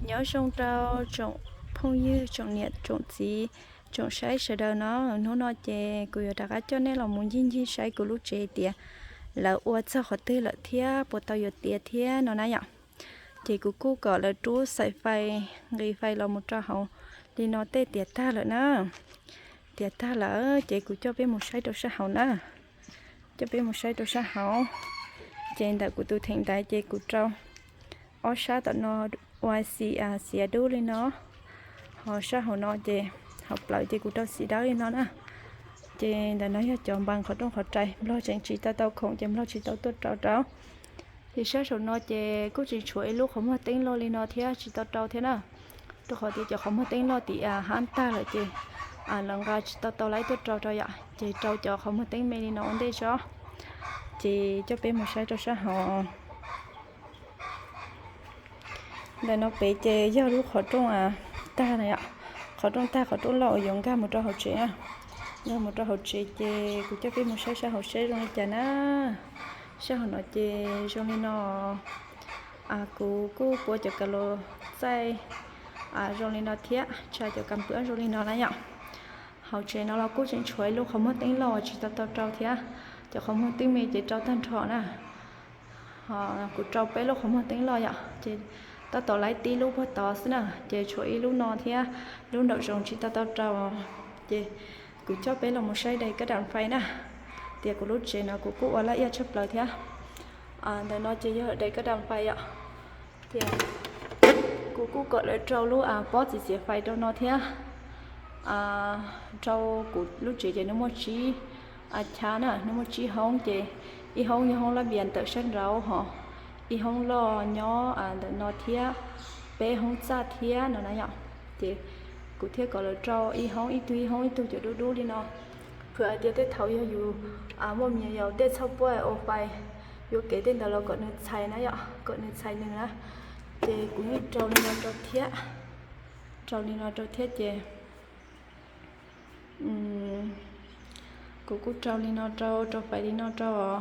Nyob zoo rau tsoom phooj ywg, tsoom niam tsoom txiv, tsoom saib sawv daws no. Hnub no ces kuv yuav rov qab coj nej los mus ncig ncig saib kuv lub tsev tias lawv ua txog qhov twg lawm thiab puas tau yuav tiav thiab no na yom. Ces kuv kuj kom lawv rub xaim fais, nqis fais los mus rau hauv li no tej tiav tag lawm na. Tiav tag lawm ces kuv coj peb mus saib rau sab hauv na. Coj peb mus saib rau sab hauv. Ces ntawm kuv tus theem ntaiv ces kuv rau ob sab tom no ua xim, xiav dub li no. Ho sab hauv no ces, hauv plawv ces kuv rau xim dawb li no na. Ces ntawm no yog cov npas qhov rooj qhov rais, nplog tseem tsis tau tau khoom ces nplog tsis tau tuaj rau rau. Ces sab saum no ces kuj tseem tshuav ib lub qhov muag teeb loj li no thiab tsis tau rau thiab na. Rau qhov tias cov qhov muag teeb loj tim hab tag lawm ces lawv nqa tsis tau tau laib tuaj rau rau yom, ces rau cov qhov muag teeb me li no ua ntej tso. Ces coj peb mus saib rau sab hauv. Ntawm no pem ces yog lub qhov rooj tag na yom. Qhov rooj tag, qhov rooj loj uas yuav nkag mus rau hauv tsev na. Nkag mus rau hauv tsev ces kuv coj peb mus saib sab hauv seb zoo li cas na. Sab hauv no ces zoo li no. Kuv kuj puav cov kav los txaij zoo li no thiab tsa cov kas pwb zoo li no na yom. Hauv tsev no los kuj tseem tshuav ib lub qhov muag teeb loj tsis tau tau rau thiab. Cov qhov muag teeb me ces rau tag nrho na. Kuv rau peb lub qhov muag teeb loj yom, ces tab tom laib tib lub puag tod xwb na, ces tshuav ib lub no thiab, lub nraum zoov tsis tau tau rau. Ces kuv coj peb los mus saib dais kab dam fais na, tias kuv lub tsev no kuv kuj ua laj iaj tshaj plaws thiab. Ntawm no ces yog dais kab dam fais yom, ces kuv kuj kom lawv rau lub pob txiv txiav fais rau no thiab. Rau kuv lub tsev ces nws muaj tsib chav na, nws muaj tsib hoob ces ib hoob yog hoob lab npias ntawm sab nraud ho ib hoob loj nyob ntawm no thiab peb hoob txaj thiab no na yom. Ces kuv thiaj kom lawv rau ib hoob ib tug ib hoob ib tug cov dub dub li no. Qhwv hais tias tej thaum yog yus muaj me nyuam yaus tej txhoj puab ua fais yuam kev tej ntawd los kom nws txhais na yom, kom nws txhais nws na. Ces kuv yeej rau li no rau thiab, rau li no rau thiab ces kuv kuj rau li no rau, rau fais li no rau.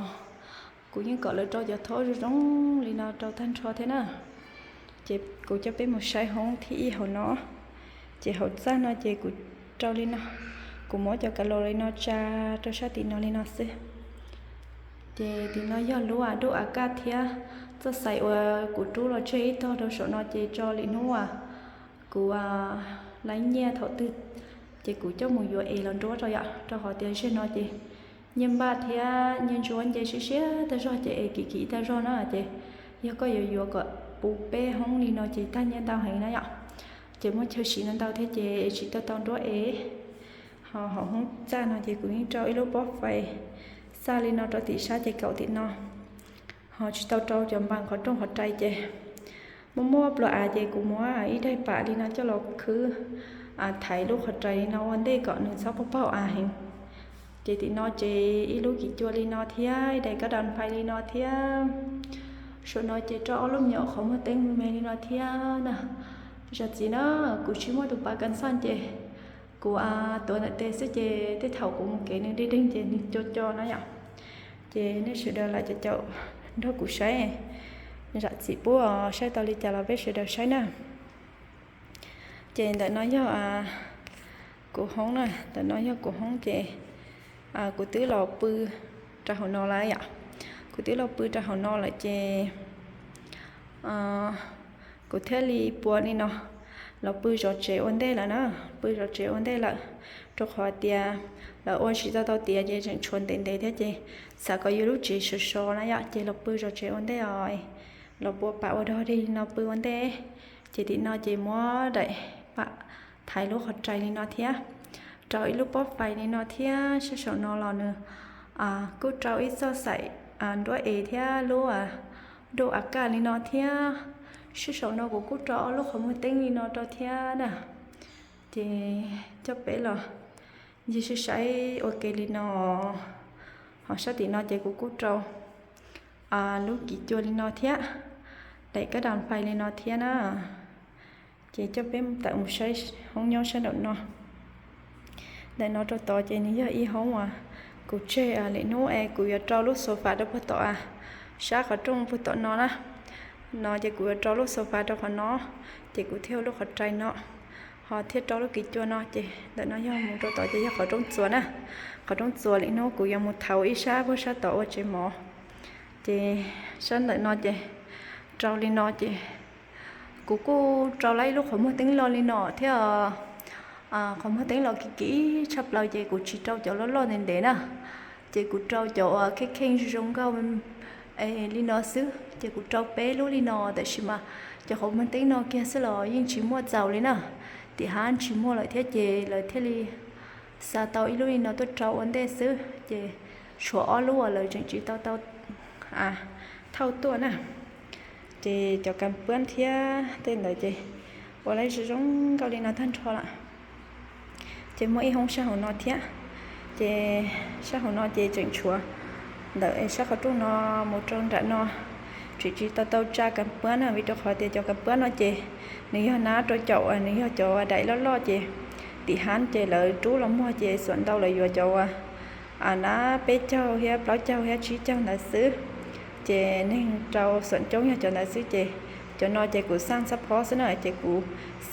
Kuv yeej kom lawv rau cov thob zoo zoo li no rau tag nrho thiab na. Ces kuv coj peb mus saib hoob thib ib hauv no. Ces hauv txaj no ces kuv rau li no, kuv muab cov kas los li no tsa rau sab tim no li no xwb. Ces tim no yog lub duj a kaj thiab txoj xais uas kuv rub los tseg ib tog rau saum no ces tso li hnub uas kuv laib nyiaj thaum twg ces kuv coj mus yuav es los nruab rau yom, rau qhov tias zeg no ces nyiaj npaj thiab nyiaj ntsuab nce siab siab tag zog ces es kim kim tag zog na ces yog koj yuav yuav kom puv peb hoob li no ces tag nyiaj ntau heev na yom. Ces muaj chaw siv no ntau thiab ces tsis tau tau nruab es. Ho hauv hoob txaj no ces kuv yeej rau ib lub pob fais xaj li no rau tim sab ces kaum tim no. Ho tsis tau rau cov npas qhov rooj qhov rais ces muaj muaj pluas av ces kuv muab ib daim pam li no coj los khwb thaiv lub qhov rais li no ua ntej kom nws txhob pog paug av heev. Ces tim no ces ib lub kim cua li no thiab ib daim kab dam fais li no thiab. Saum no ces rau ob lub me nyuam qhov muag teeb me me li no thiab na. Zam txim na, kuv tsis muaj tus pas kas xaj ces kuv tuav ntawm tes xwb ces tej thaum kuv mus kev nws deb deeg ces nws co co na yom. Ces nej sawv daws lam caum caum nrog kuv saib, zam txim pub saib tau li cas los peb sawv daws saib na. Ces ntawm no yog kuv hoob na, ntawm no yog kuv hoob ces kuv twb los pw rau hauv no lawm yom. Kuv twb los pw rau hauv no lawm ces kuv thiaj li puav li no los pw zov tsev ua ntej lawm na, pw zov tsev ua ntej lawm. Rau qhov tias lawv ua tsis tau tau tiav ces tseem tshuav ntev ntev thiab ces xav kom yus lub tsev sov sov na yom, ces los pw zov tsev ua ntej os. Los puav pam ua dog dig li no pw ua ntej. Ces tim no ces muab daim pam thaiv lub qhov rais li no thiab rau ib lub pob fais li no thiab sab saum no los nws kuj rau ib txoj xaim nruab es thiab lub duj a kaj li no thiab. Sab saum no kuv kuj rau ob lub qhov muag teeb li no rau thiab na. Ces coj peb los ncig saib saib ua ke li no. Ho sab tim no ces kuv kuj rau lub kim cua li no thiab, daim kab dam fais li no thiab na. Ces coj peb tawm mus saib hoob nyob sab nraum no. Ntawm no rau tod ces nws yog ib hoob uas kuv tseg lwm hnub es kuv yuav rau lub xo fas rau puag tom sab qhov rooj puag tom no na. No ces kuv yuav rau lub xaus fas rau qhov no, ces kuv thiaj ua lub qhov rai no, ho thiaj rau lub kis cua no. Ces ntawm no yog mus rau tod ces yog qhov roob txuas na. Qhov roob txuas lwm hnub kuv yuav mus thauv ib sab puag sab tod ua tsev mov. Ces sab ntawm no ces rau li no ces kuv kuj rau lawm ib lub qhov muag teeb lo li no thiab. Qhov muag teeb lo kim kim tshaj plaws ces kuv tsis rau cov loj loj ntev ntev na, ces kuv rau cov uas kheej kheej zoo nkauj li no xwb. Ces kuv rau peb lub li no, tab sis mas cov qhov muag teeb no kiag xwb los yeej tsis muaj txaus li na, tim hab tsis muaj lawm thiab ces lawv thiaj li xa tau ib lub li no tuaj rau ua ntej xwb. Ces tshuav ob lub uas lawv tseem tsis tau tau thauj tuaj na. Ces cov kas puab thiab tej ntawd ces ua lawm zoo zoo nkauj li no tag nrho lawm. Ces muaj ib hoob sab hauv no thiab. Ces sab hauv no ces tseem tshuav ntawm sab qhov rooj no mus rau nram no, tseem tsis tau tau tsa kas puab na, vim rau qhov tias cov kas puab no ces nws yog nab rau caum, nws yog cov daim loj loj ces tim hab ces lawv rub los muag ces xuam ntau lawv yuav cov uas nab peb caug thiab plaub caug thiab tsib caug ntawd xwb. Ces neeg rau xuam coob yog cov ntawd xwb ces cov no ces kuv xaj txhab phob xwb na, ces kuv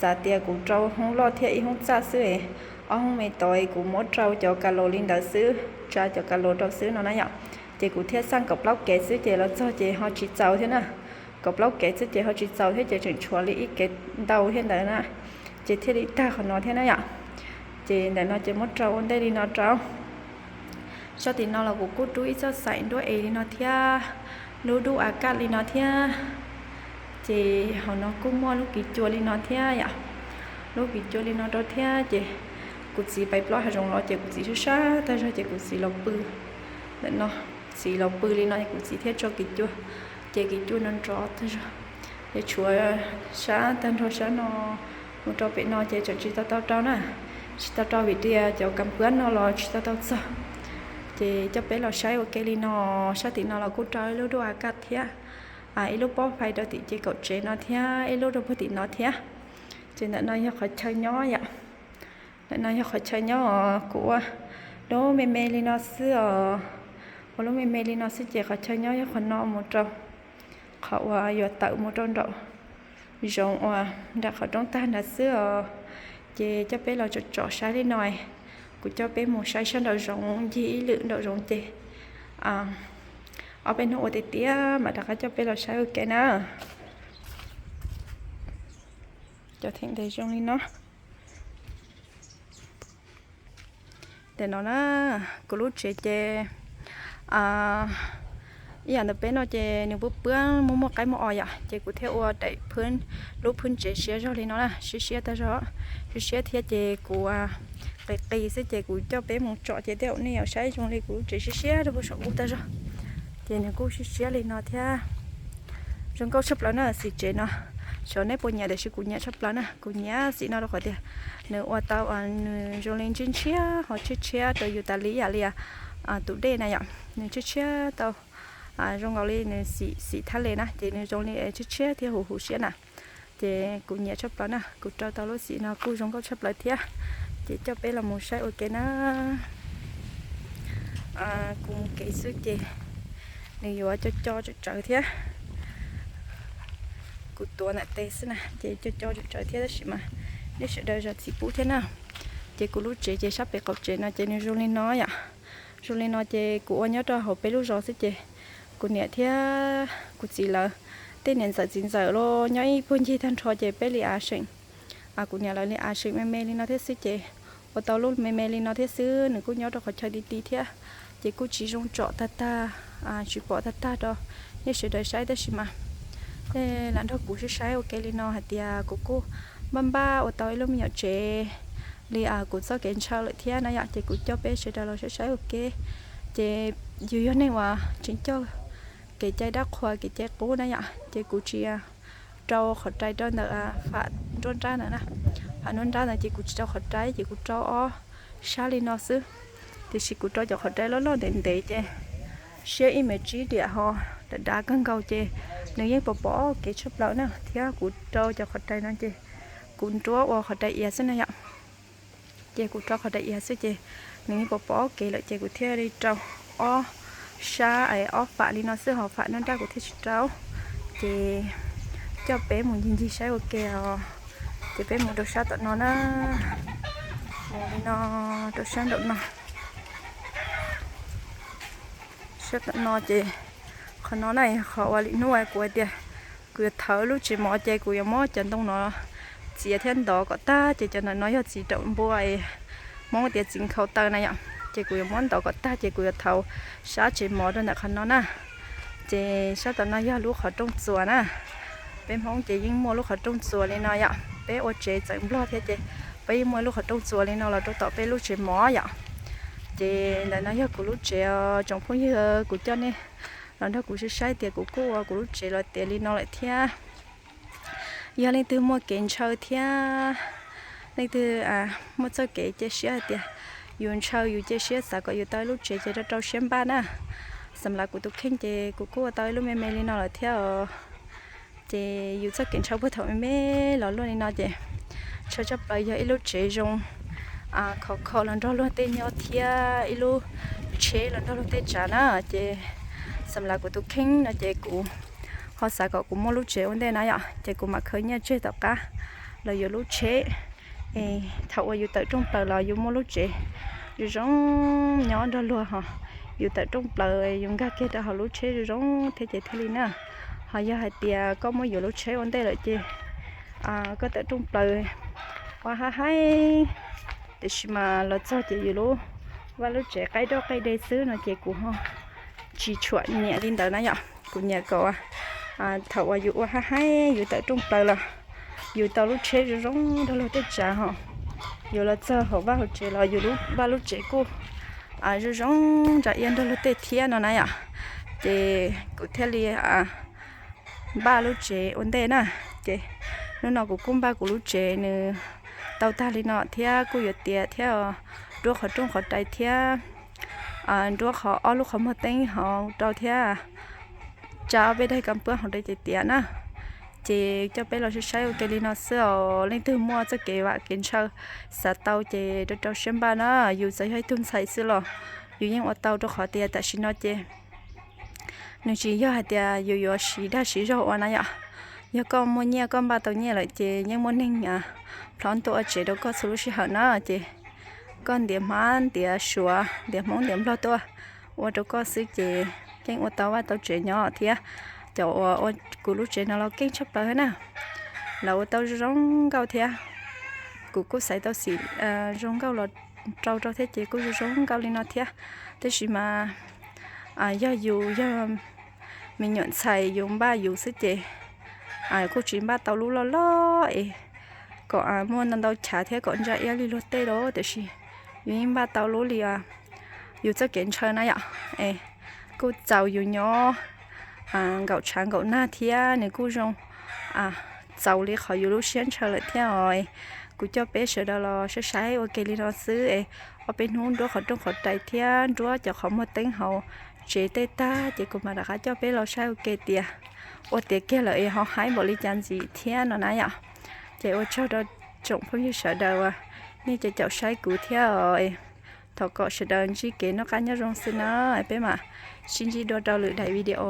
xav tias kuv rau hoob loj thiab ib hoob txaj xwb, ob hoob me tod kuv muab rau cov kas los li ntawd xwb, tsa cov kas los rau xwb no na yom. Ces kuv thiaj xaj kaum plaub kev xwb ces los txog ces ho tsis txaus thiab na. Kaum plaub kev xwb ces ho tsis txaus thiab ces tseem tshuav li ib kev ntau thiab ntawd na, ces thiaj li tag qhov no thiab na yom. Ces ntawm no ces muab rau ua ntej li no rau. Sab tim no los kuv kuj rub ib txoj xaim nruab es li no thiab, lub dub a kaj li no thiab. Ces hauv no kuj muaj lub kis cua li no thiab yom, lub kis cua li no rau thiab. Ces kuv txiv pais plob hav zoov los ces kuv txiv sab sab tag zog ces kuv txiv los pw ntawm no, txiv los pw li no kuv txiv thiaj tso kis cua. Ces kis cua no nrov tag zog. Ces tshuav sab tag nrho sab no mus rau pem no ces tseem tsis tau tau rau na, tsis tau rau vim tias cov kas puab no los tsis tau tau txog. Ces coj peb los saib ua ke li no, sab tim no los kuj rau ib lub dub a kaj thiab, ib lub pob fais rau tim ces kaum tsev no thiab ib lub rau puag tim no thiab. Ces ntawm no yog qhov chaw nyob yom. Ntawm no yog qhov chaw nyob os, kuv ua lub me me li no xwb os. Ua lub me me li no xwb ces qhov chaw nyob yog qhov no mus rau qhov uas yuav tawm mus rau nraum zoov uas nram qhov roob tag nrad xwb os. Ces coj peb los tsom tsom saib li no, kuv coj peb mus saib sab nraum zoov ncig ib lwm nraum zoov ces ob peb hnub ua tiag tiag mam rov qab coj peb los saib ua ke na. Cov theem ntawd zoo li no. Ntawm no na, kuv lub tsev ces ib yam ntawm peb no ces nws puab puab muaj muaj qaib muaj os yom, ces kuv thiaj ua daim phwb, lub phwb tsev siab zog li no na, siab siab tag zog, siab siab thiab ces kuv qis qis xwb ces kuv coj peb mus tsom ces tej zaum nej yuav saib zoo li kuv lub tsev siab siab rau puag saum ub tag zog. Ces nws kuj siab siab li no thiab. Zoo nkauj tshaj plaws na xim tsev no. Xyov nej puas nyiam tiam sis kuv nyiam tshaj plaws na, kuv nyiam xim no rau qhov tias nws ua tau, nws zoo li ntshiab ntshiab ho tshiab tshiab rau yus tas li yam li tus dej na yom, nws tshiab tshiab tau zoo nkaus li nws xim xim thaj les na ces nws zoo li tshiab tshiab thiab huv huv siab na. Ces kuv nyiam tshaj plaws na, kuv rau tau lub xim no kuj zoo nkauj tshaj plaws thiab. Ces coj peb los mus saib ua ke na. Kuv mus kev xwb ces nws yuav co co tsawv tsawv thiab. Kuv tuav ntawm tes xwb na ces co co tsawv tsawv thiab tab sis mas nej sawv daws zam txim pub thiab na. Ces kuv lub tsev ces sab pem qaum tsev no ces nws zoo li no yom. Zoo li no ces kuv ua nyob rau hauv peb lub zos xwb ces kuv niam thiab kuv txiv lawv tej niam ntxawm txiv ntxawm los nyob ib puag ncig tag nrho ces peb li av seem, kuv niam lawv li av seem me me li no thiab xwb ces ua tau lub me me li no thiab xwb, nws kuj nyob rau qhov chaw ti ti thiab. Ces kuj tsis zoo tsom tag tag, tsis pom tag tag rau nej sawv daws saib tab sis mas nej lam nrog kuv saib saib ua ke li no hais tias kuv kuj npaj npaj ua tau ib lub me nyuam tsev li kuv txoj kev ntshaw lawm thiab na yom, ces kuv coj peb sawv daws los saib saib ua ke. Ces yus yog neeg uas tseem coj kev cai dab qhuas kev cai qub na yom, ces kuv tsis rau qhov rais rau ntawm fam nruab nrab ntawd na. Fam nruab nrab ntawd ces kuv tsis rau qhov rais ces kuv rau ob sab li no xwb. Tiam sis kuv rau cov qhov rais loj loj ntev ntev ces siab ib mev tsib diam ho dav dav kawg nkaus ces nws yeej pom pom kev tshaj plaws na, thiab kuv rau cov qhov rais no ces kuv nruab ua qhov rais iav xwb na yom. Ces kuv rau qhov rais iav xwb ces nws yeej pom pom kev lawm ces kuv thiaj li rau ob sab ob fam li no xwb, ho fam nruab nrab kuv thiaj tsis rau. Ces Coj peb mus ncig ncig saib ua ke os. Ces peb mus rau sab tom no na. Mus li no rau sab nraum no. Sab tom no ces qhov no na yog qhov uas lwm hnub kuv hais tias kuv yuav thawb lub tsev mov ces kuv yuav muab cov ntoo no txiav thiab ntov kom tag ces cov ntawm no yog txiv raum npua es Hmoob tias txiv nkhaus taw na yom. Ces kuv yuav muab ntov kom tag ces kuv yuav thawb sab tsev mov rau ntawm qhov no na. Ces sab tom no yog lub qhov rooj txuas na. Peb Hmoob ces yeej muaj lub qhov rooj txuas li no yom. Peb ua tsev txawv Nplog thiab ces peb yeej muaj lub qhov rooj txuas li no los rau tom peb lub tsev mov yom. Ces ntawm no yog kuv lub tsev os tsoom phooj ywg, kuv coj nej los nrog kuv saib saib tias kuv kuj ua kuv lub tsev los tiav li no lawm thiab. Yog leej twg muaj kev ntshaw thiab leej twg muaj txoj kev cia siab hais tias yus ntshaw yus cia siab xav kom yus tau ib lub tsev ces rau rau siab npaj na. Xam lav kuv tus kheej ces kuv kuj ua tau ib lub me me li no lawm thiab os. Ces yus txoj kev ntshaw puag thaum me me los luaj li no ces ntshaw tshaj plaws yog ib lub tsev zoo khov kho los nrog luag tej nyob thiab ib lub tsheb los nrog luag tej tsav na. Ces xam lav kuv tus kheej no ces kuv ho xav kom kuv muaj lub tsev ua ntej na yom, ces kuv mam khaws nyiaj tseg tom qab los yuav lub tsheb. Es thaum uas yus tawm rooj plaws los yus muaj lub tsev zoo zoo nyob nrog luag ho, yus tawm rooj plaws yus nkag kiag rau hauv lub tsheb zoo zoo thiab ces thiaj li na. Ho yog hais tias koj muab yuav lub tsheb ua ntej lawm ces koj tawm rooj plaws ua hab haib, tiam sis mas los txog ces yus lub vaj lub tsev qaib roj qaib de xwb no ces kuv ho tsis tshua nyiam li ntawd na yom. Kuv nyiam kom thaum uas yus ua hab haib yus tawm rooj plaws los yus tau lub tsheb zoo zoo nrog luag tej tsav ho, yus los txog hauv vaj hauv tsev los yus lub vaj lub tsev kuj zoo zoo ntsa iab nrog luag tej thiab no na yom. Ces kuv thiaj li npaj lub tsev ua ntej na. Ces hnub no kuv kuj npaj kuv lub tsev nws tau tag li no thiab kuj yuav tiav thiab, nruab qhov rooj qhov rais thiab nruab qhov ob lub qhov muag teeb hauv rau thiab tsa ob peb daim kab puab hauv rau ces tiav na. Ces coj peb los saib saib ua ke li no xwb os. Leej twg muaj txoj kev vam kev ntshaw xav tau ces rau rau siab npaj na. Yus txawm yog ib tug ntxhais xwb los yus yeej ua tau rau qhov tias tam sim no ces nws tsis yog hais tias yus yuav siv dag siv zog ua na yom. Yog koj muaj nyiaj koj npaj tau nyiaj lawm ces yeej muaj neeg plhob tuaj ua tsev rau koj txhua lub sij hawm na. Ces koj ntiav hmab ntiav suav ntiav Hmoob ntiav Nplog tuaj ua rau koj xwb ces yeej ua tau vaj tau tsev nyob thiab. Cov uas ua kuv lub tsev no los keej tshaj plaws na, lawv ua tau zoo zoo nkauj thiab. Kuv kuj xaiv tau xim zoo nkauj los rau rau thiab ces kuj zoo zoo nkauj li no thiab. Tab sis mas yog yus yog me nyuam ntxhais yus npaj yus xwb ces kuj tsis npaj tau lub loj loj es kom muaj ntau ntau chav thiab kom ntsa iab li luag tej los, tiam sis yus yeej npaj tau lub li yus txoj kev ntshaw na yom. Es kuj txaus yus nyob nkaum tshav nkaum nag thiab nws kuj zoo txaus li qhov yus lub siab ntshaw lawm thiab os. Kuv coj peb sawv daws los saib saib ua ke li no xwb es ob peb hnub nruab qhov rooj qhov rais thiab nruab cov qhov muag teeb hauv tsev tej tag ces kuv mam rov qab coj peb los saib ua ke tias ua tiav kiag lawm es ho haib npaum li cas ntxiv thiab no na yom. Ces ua tsaug rau tsoom phooj ywg sawv daws uas nej caum caum saib kuv thiab os. Thov kom sawv daws ntsib kev noj qab nyob zoo xwb na. Peb mam sib ntsib dua rau lwm daim video.